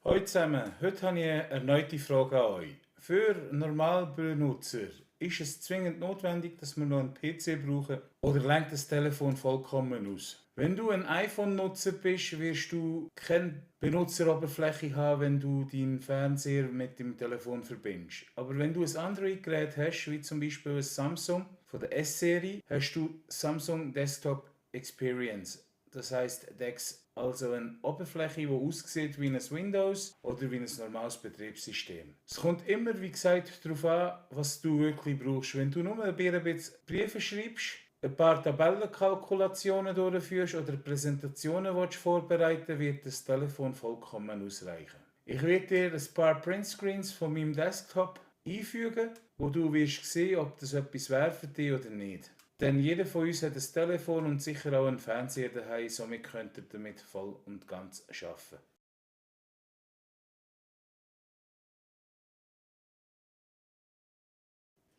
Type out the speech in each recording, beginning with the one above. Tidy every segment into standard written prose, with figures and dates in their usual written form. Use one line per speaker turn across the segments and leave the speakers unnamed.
Hallo zusammen, heute habe ich eine erneute Frage an euch. Für Normalbenutzer ist es zwingend notwendig, dass wir noch einen PC brauchen oder reicht das Telefon vollkommen aus? Wenn du ein iPhone-Nutzer bist, wirst du keine Benutzeroberfläche haben, wenn du deinen Fernseher mit dem Telefon verbindest. Aber wenn du ein Android-Gerät hast, wie zum Beispiel ein Samsung von der S-Serie, hast du Samsung Desktop Experience. Das heißt DeX, also eine Oberfläche, die aussieht wie ein Windows oder wie ein normales Betriebssystem. Es kommt immer, wie gesagt, darauf an, was du wirklich brauchst. Wenn du nur ein bisschen Briefe schreibst, ein paar Tabellenkalkulationen durchführst oder Präsentationen vorbereiten, wird das Telefon vollkommen ausreichen. Ich werde dir ein paar Printscreens von meinem Desktop einfügen, wo du wirst sehen, ob das etwas wäre für dich oder nicht. Denn jeder von uns hat ein Telefon und sicher auch einen Fernseher daheim, somit könnt ihr damit voll und ganz arbeiten.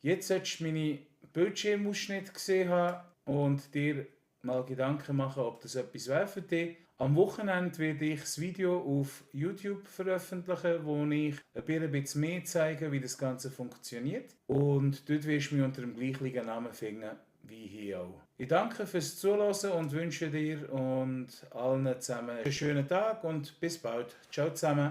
Jetzt solltest du meine Bildschirmausschnitte gesehen haben und dir mal Gedanken machen, ob das etwas wäre für dich. Am Wochenende werde ich das Video auf YouTube veröffentlichen, wo ich ein bisschen mehr zeige, wie das Ganze funktioniert. Und dort wirst du mich unter dem gleichen Namen finden wie hier auch. Ich danke fürs Zuhören und wünsche dir und allen zusammen einen schönen Tag und bis bald. Ciao zusammen.